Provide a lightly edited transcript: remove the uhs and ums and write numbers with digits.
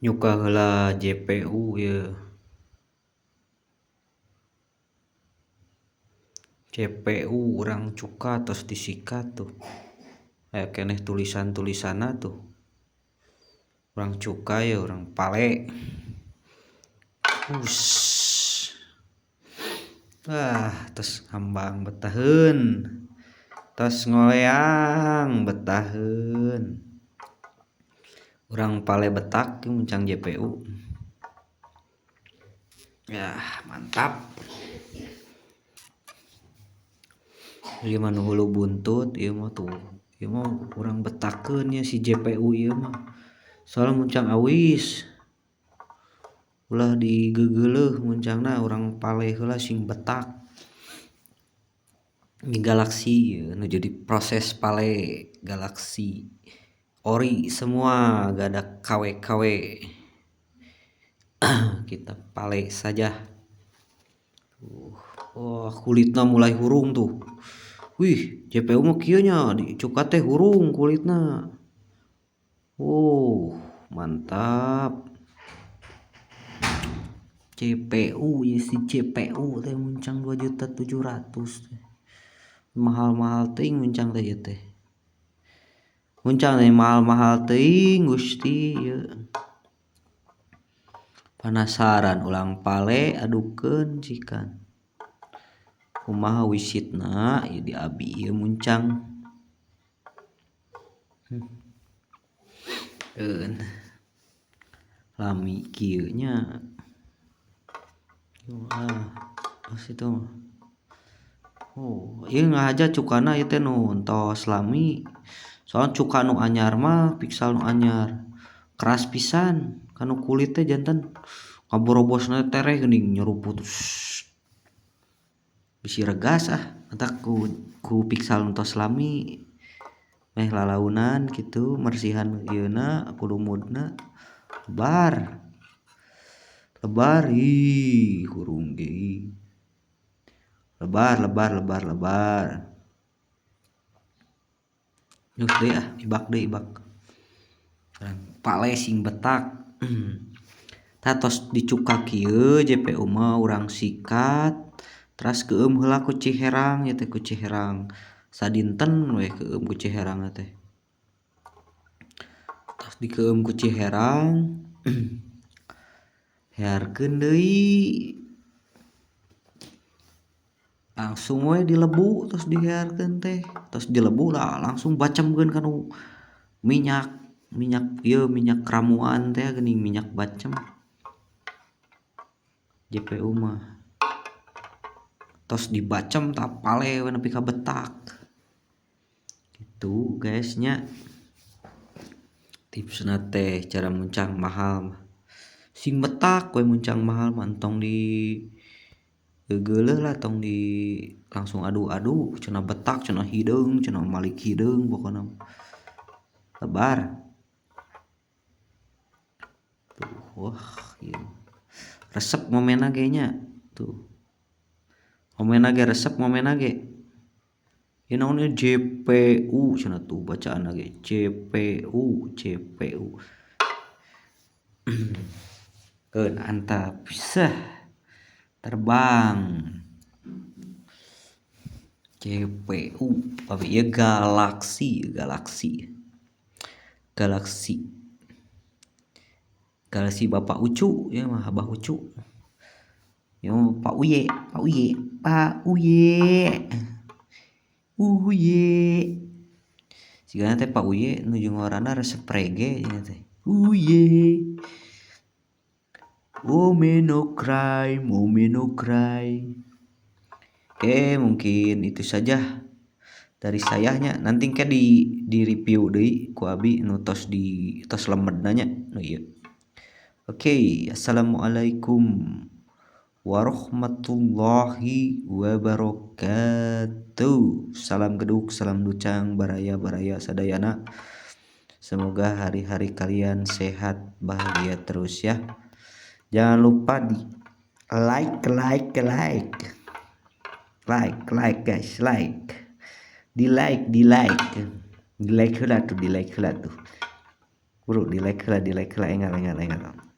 Nyuka heula JPU ieu. CPU urang cuka tos disikat tuh. Aya keneh tulisan-tulisanna tuh. Urang cuka ya urang pale. Uss. Ah, tos ngambang betaheun. Tos ngoleang betaheun. Urang pale betak muncang JPU. Ya, mantap. Ieu mah nu hulu buntut, ieu mah tuh. Ieu mah urang betakeun nya si JPU ieu mah. Soalna muncang awis. Ulah digegeuleuh muncangna urang pale heula sing betak. Ini galaksi ieu nu jadi proses pale galaksi. Ori semua gak ada KW-KW. Kita pale saja. Wah, kulitna mulai hurung tuh. Wih, JPU mah kieu nya dicuka teh hurung kulitna. Oh, mantap. CPU ya si CPU teh muncang 2.700.000 teh. Mahal-mahal teuing muncang teh ieu teh. Muncang teh mahal-mahal teuing Gusti ieu. Penasaran ulang pale adukeun cikan. Kumaha wisitna ieu di abi ieu muncang. Lami kieu nya. Wah, itu mah. Oh, ieu ngahaja cukana ieu teh nu tos lami. Soalna cuka nu anyar mah piksel nu anyar keras pisan kanu kulit teh janten ngaborobosna tereh geuning nyeruput. Bisi regas ah matak ku piksel nu tos lami. Meh lalaunan kitu mersihan ieuna kulumudna lebar. Lebar ih hurung ge. Lebar lebar lebar lebar. Nuh deui ah ibak deui ibak. Pale sing betak. Tah tos dicuka kieu JPU mah urang sikat teras keueum heula ku ciherang ieu teh ku ciherang. Sadinten we keueum ku ciherang teh. Tos dikeueum ku ciherang. Hearkeun deui. Langsung we dilebu tos dihearkeun teh. Tos dilebu lah langsung bacemkeun kanu minyak, minyak ieu minyak ramuan teh geuning minyak bacem. JPU mah tos dibacem tah pale we nepi ka betak. Gitu guys nya. Tipsna teh cara muncang mahal mah. Sing betak we muncang mahal mah entong di gegeuleuh lah tong di langsung adu-adu cenah betak cenah hideung cenah malik hideung pokona lebar. Tuh wah ieu resep momena ge nya tuh. Momena ge resep momena ge. Ieu naon ieu JPU cenah tuh bacaanna ge CPU CPU. Keun antap seh terbang. CPU tapi ieu galaksi galaksi. Galaksi. Galaksi Bapak Ucu ya mah Abah Ucu. Ya mah Pak Uye, Pak Uye, Pak Uye. Uye. Sigana teh Pak Uye nuju ngaranna resep reggae nya teh. Uye. Oh me no cry, oh me no cry. Oke, mungkin itu saja dari sayanya. Nanti ke di review deui ku abi nu tos di tos lemedna nya nu ieu. Oke, assalamualaikum warahmatullahi wabarakatuh. Salam geduk, salam ducang, baraya-baraya sadayana. Semoga hari-hari kalian sehat, bahagia terus ya. Jangan lupa di like, like, like. Like, like guys, like. Di like, di like. Di like heula tuh, di like heula tuh. Buru di like heula, di like heula, enggal enggal enggal.